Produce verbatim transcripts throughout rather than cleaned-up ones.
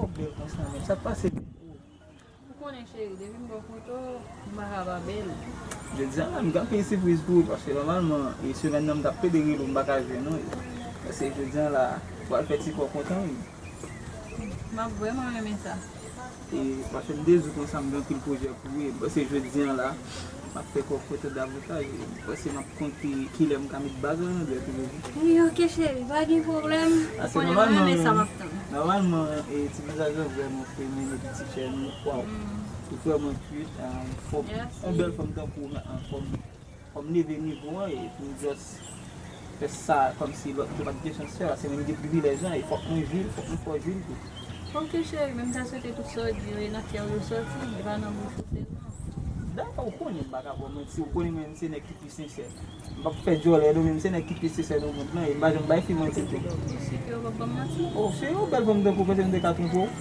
Ou bèl konsa menm, sa k pase menm? Ou konnen cheri, depi m bò kote w, m pa ka pa bèl. Jodi a la, m gen anpil sipriz pou ou, paske nòmalman, e semèn nan m t ap plede rele w, m pa ka jwenn ou. Paske jodi a la, ou pral fè ti kò kontan, wi. M ap vrèman renmen sa. E, paske m te di w konsa, m gen anpil pwojè pou ou, e, paske jodi a la, m ap fè kò kontan davantaj, e, paske m ap konte kilè m ka met bag lan nan dwèt ou, baby. Wi, ok, cheri, pa gen pwoblèm. Ou konnen mwen renmen sa, m ap tann. Nòmalman, e, ti mesaj lan vrèman femen, epi ti chè nou, waw. Li vrèman cute, e, fò, yon bèl fanm tankou w, e, fò m, fò m leve nivo an, epi m just fè sa kòmsi lòt yo pa t gen chans fè, paske mwen m gen privilèj lan, e fòk mwen jwi l, fòk mwen fè w jwi l tou. Ok, cheri, men m ta swete tout sa w di yo, e nan kè w yo sòti, e pa nan bouch ou sèlman. Dakò, ou konnen m pa ka ba w manti, ou konnen mwen, m se nèg ki pi sensè. M p ap fè djòlè non, men m se nèg ki pi sensè nan mond lan, e m pa janm bay fi manti tou. Ou si ke w p ap ban m manti? O, cheri, yon bèl fanm tankou w, panse m te ka twonpe w?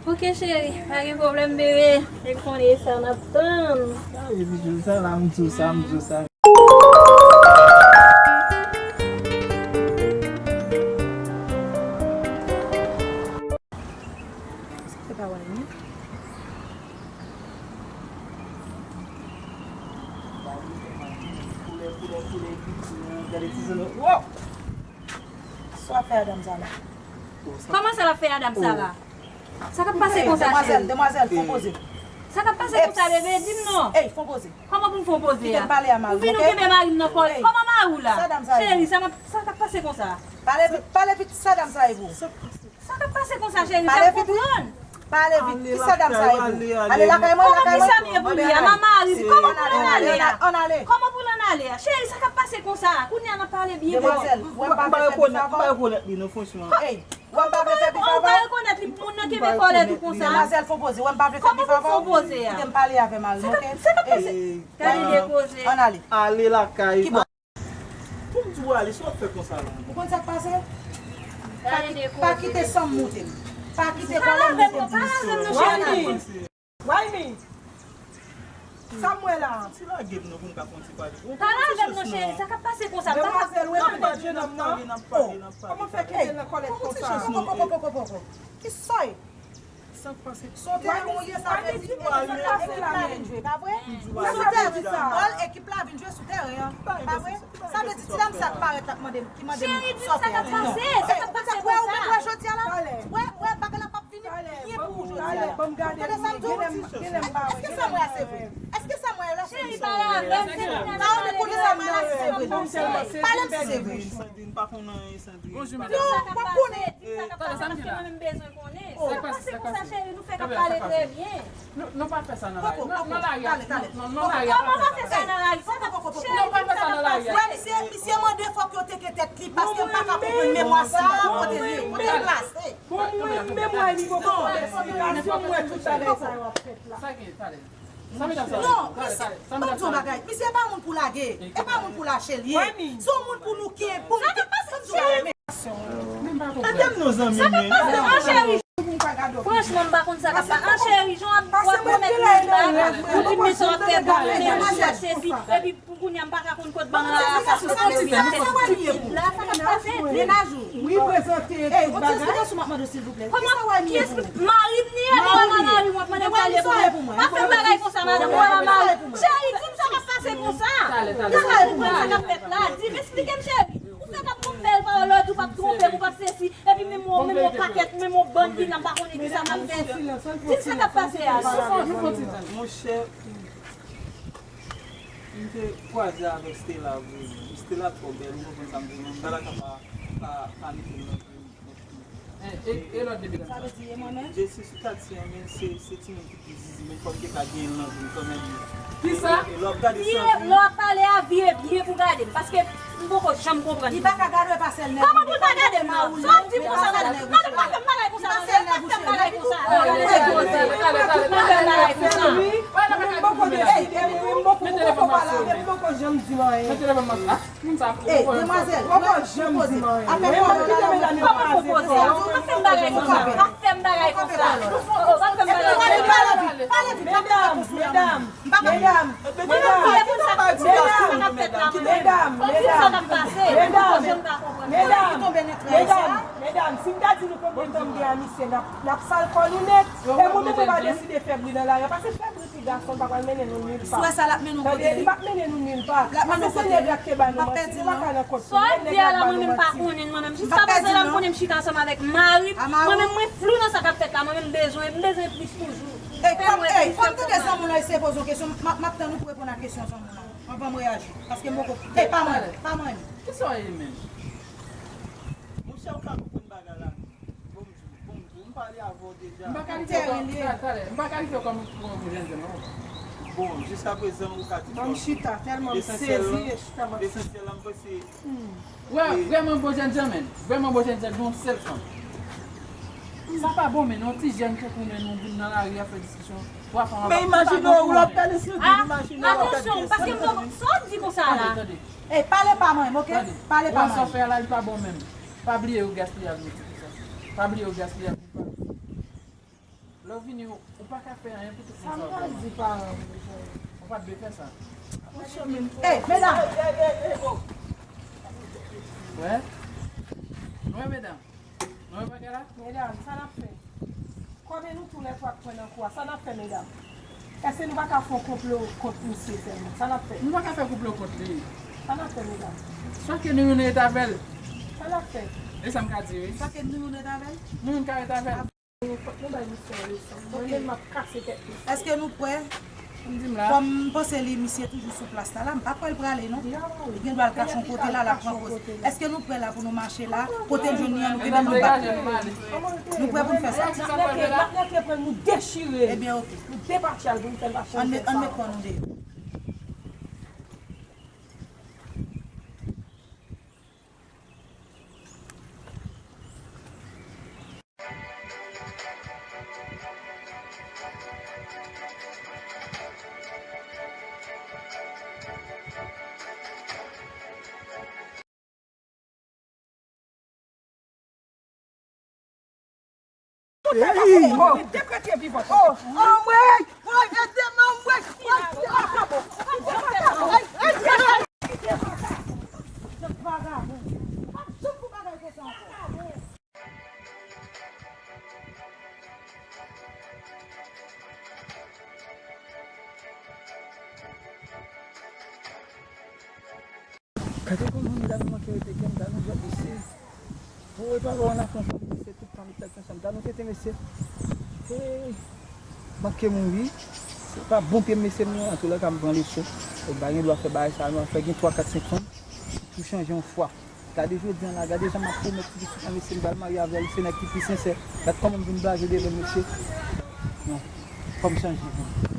Ok, cheri, pa gen pwoblèm, bebe. E konnen sa n ap tann. A, epi di w sa la, m di w sa, m di w sa. Se pa wè, non? Koulè, koulè, koulè, epi, gade ti zòn. Wow! Sa w ap fè a dam sa la? Kòman sa l ap fè a dam sa la? Sa k ap pase konsa, cheri? Demwazèl, demwazèl, fè yon poze. Sa k ap pase konsa, bebe? Di m non. Ey, fè yon poze. Kòman pou m fè yon poze a? Kite m pale a mari m, ok? Ou vin ou kenbe mari m nan kò l. Kòman mari w la? Sa dam sa ye? Cheri, sa m ap, sa k ap pase konsa? Pale vit, pale vit, sa dam sa ye pou ou? Sa k ap pase konsa, cheri? Fè m konprann. Pale vit. Kisa dam sa ye pou? Ale lakay mwen, lakay mwen. Kòman pou sa m ye pou li a? M a mari m. Kòman pou l ann ale a? Ann ale. Kòman pou l ann ale a? Cheri, sa k ap pase konsa? Kounye a n ap pale byen. Demwazèl, ou wè m pa vle fè bif avè w? M pa rekonèt li non, franchman. Ey, ou wè m pa vle fè bif avè w? Ou pa rekonèt li, moun nan kenbe kòlèt ou konsa? Demwazèl, fè w poze, ou wè m pa vle fè bif avè w? Kòman pou fè w poze a? Kite m pale avè mari m, ok? Sa k ap pase? Gade de koze. Ann ale. Ale lakay. Ki bò? Pou m di w ale, sa w ap fè konsa la? Ou konn sa k pase? Pa kite sanm moute m. Pa kite kòlè m moute m. Waymi! Waymi! Sa m wè la? Ti lage m non pou m ka fè yon ti pale. Pa lage m non, cheri. Sa k ap pase konsa? M pa ka konprann. Demwazèl, ou wè m pa jenòm nan? Kòman fè kite l nan kòlèt konsa? Poko, poko, poko, poko. Ki sòy? Sa k pase? Sou teren ou ye, sa vle di ekip la vin jwe, pa vre? Sou teren foutbòl, ekip la vin jwe sou teren an, pa vre? Sa vle di ti dam sa k parèt la k mande m, ki mande m sa w fè a. Cheri, di m sa k ap pase, sa k ap pase konsa? Wè, ou mèt wè jodi a la? Wè, wè, bagay la p ap vini byen pou ou jodi a la. Ou tande sa m di w? Èske sa m wè a se vre? Èske sa m wè a la se vre? Cheri, pale avè m, se kounye a n a pale. Pale m si se vre. Pale m si se vre. Sandrine, pa konn anyen, Sandrine. Bonjou, medam. Sa k ap pase, di m sa k ap pase, paske mwen menm m bezwen konnen. Sa k ap pase konsa, cheri? Nou fèk ap pale trè byen. Nou, nou pa fè sa nan lari. Nan, nan lari a, nan, nan, nan lari a, pa fè sa. Kòman pa fè sa nan lari? Sa k ap, cheri, di m sa k ap pase. Wè, misye, misye mande fòk yo teke tèt li, paske m pa ka konprann memwa sa a, kote l ye, kote l plase. Bon, mwen menm, wè, li poko fè eksplikasyon, mwen, tout bagay sa yo ap fèt la. Sa gen, talè. Sa medam sa ye? Non, misye, ban m di yon bagay. Misye e pa moun pou lage. E pa moun pou lache l ye. Se yon moun pou nou kenbe, pou nou kenbe. Sa k ap pase, cheri? Tande m non, zanmi m. Sa k ap pase, an cheri? Franchman, m pa konn sa k ap pase. An cheri, jan w ap, w ap pwomèt mwen bagay, ou di m men sa w ap fè pou mwen, men ou fè sesi, epi pou kounye a m pa ka konn kot bann la a soti, sa k fèt la, sa k ap pase? Mennaj ou. Wi, prezante tout bagay. Kòman? Ki espri-, mari m li ye, mwen pa mari w ap mande m pale pou mwen. Pa fè m bagay konsa, madanm, mwen pa mari. Cheri, di m sa k ap pase konsa. M pa ka konprann sa k ap fèt la. Di m, eksplike m, cheri. Ou fèk ap konn bèl pawòl, lòt ou p ap twonpe m, ou p ap sesi. Epi menm yon, menm yon pakèt, menm yon bann ki la m pa konnen kisa m ap fè. Di m sa k ap pase a. Monchè, m te kwaze avèk Stella vre. Stella twò bèl, ou konprann sa m di w, m pa ta ka pa, pa, pa mete l nan vi m. E, e, e lòt de medam sa? Sa vle di, e mwen menm? Jesi sou katye an, men se, se timoun ki pi zizi, men fò m te ka genyen l nan vi m kanmenm. Kisa? E, e lè w ap gade Sandrine. Lè w ap pale a, vire byen pou gade m, paske m poko janm konprann. Li pa ka gade w, e pa sèl nèg ou ye. Kòman pou l pa gade m nan? Sa w ap di m konsa, madanm? Madanm, pa fè m bagay konsa, madanm. Pa fè m bagay konsa. Pa fè m bagay konsa. Pa fè m bagay konsa. Mwen menm m poko deside, mwen menm m poko, m poko pale avè l, m poko janm di m anyen. Ey, demwazèl, ou poko janm di m anyen. Afè kòlè la, ou poko poze. Pa fè m bagay konsa. Pa fè m bagay konsa. Pa fè m bagay konsa. Pale vit, pale vit. Medam, medam, medam, medam, medam, medam, medam, si m ta di nou konbyen tan m gen Misye, n ap, n ap sal kò nou nèt. E mwen menm, mwen pa deside fè bri nan lari a, paske fè bri pou gason pa pral mennen nou nil pa. Si w wè sa, l ap mennen w kote. Tande, li p ap mennen nou nil pa. L ap mennen w kote. Paske se nèg la k te ba nou manti, nou pa ka nan kont. Sa w ap di a la, mwen menm pa konnen, mwen menm. Jiska prezan la, m konnen m chita ansanm avèk mari m. Mwen menm, mwen flou nan sa k ap fèt la. Mwen menm, m bezwen, m bezwen plis toujou. Fè mwen, fè m konprann. Fò m tande sa moun nan, eseye poze yon kesyon. M ap, m ap tann ou pou reponn a kesyon sa moun nan. Anvan m reyaji. Paske m poko. Ey, pa mwen, pa mwen. Kisa w ye menm? Monchè, ou ka konprann bagay la. Bon, m, bon, m pale avè w deja. M pa kalifye w kòm, talè, talè, m pa kalifye w kòm, kòm yon jèn, jèn, non. Bon, jiska prezan, ou ka di sa. Ban m chita, tèlman m sezi, e chita m ap. Lesansyèl la, m panse. Wè, vrèman bon jèn, jèn, men. Vrèman bon jèn, jèn, yon sèl fanm. Sa pa bon, men yon ti jèn tankou mwen, nou vin nan lari a fè diskisyon. Twa fanm. Men imajine w, w ap gade sou di, imajine w, w ap gade. Atansyon, paske m, sa w ap di konsa la. Tande, tande. Ey, pale pa mwen, oke? Tande. Pale pa mwen. Wè sa w fè a la, li pa bon menm. Pa bliye yo gaspiye alimenti konsa. Pa bliye yo gaspiye alimenti. Lè w vini, ou, ou pa ka fè anyen pou tout moun sa yo. Sa m pral di paran m, Michel? Ou pa t dwe fè sa. Ey, medam! Wè? Wè, medam? Wè bagay la? Medam, sa n ap fè? Kòm e nou toulètwa k pran nan kou a, sa n ap fè, medam? Èske nou pa ka fè yon konplo kont misye sèlman? Sa n ap fè? Nou pa ka fè konplo kont li. Sa n ap fè, medam? Swa ke nou youn rete avè l. Sa n ap fè? E sa m ka di, wi. Swa ke nou youn rete avè l? Nou youn ka rete avè l. Fòk nou bay misye yon leson. Mwen menm, m ap kase tèt misye. Èske nou prè? Kòm m panse li, misye toujou sou plas la, la, m pa kwè l prale, non. Li gen dwa al kache yon kote la, l ap pran pòz. Èske nou prè la pou nou mache la? Kote l jwenn li an, nou kenbe l, nou bat. Nou prè pou n fè sa? N ap leve, n ap leve pran l, nou dechire l. Ebyen, oke. Nou depatche l pou n fè l mache. Ann met, ann met kò nou deyò. Ey! Oh, oh, anmwey! Woy, ede m, anmwey! Woy, ey, ey, ey! Vagabon. Ou p ap janm pou bagay konsa ankò. Gade kòman medam nan manke rete kè m, gade yon jwèt mesye. Woy, pa wè yon afront, mesye, tout tan nou tèt ansanm. Gade yon tete mesye. Hey! Manke mouri. Se pa bon pye m, mesye, m nan, antoulèka m pran leson. Ou pa gen dwa fè bagay sa, nou fè gen twa, kat, senk fanm pou chanje yon fwa. Gade jodi a la, gade jan m ap pwomèt ti pitit lan, mesye, m pral marye avè l, se nèg ki pi sensè. Gad kòman m vin blaze devan l, mesye. Non, fò m chanje.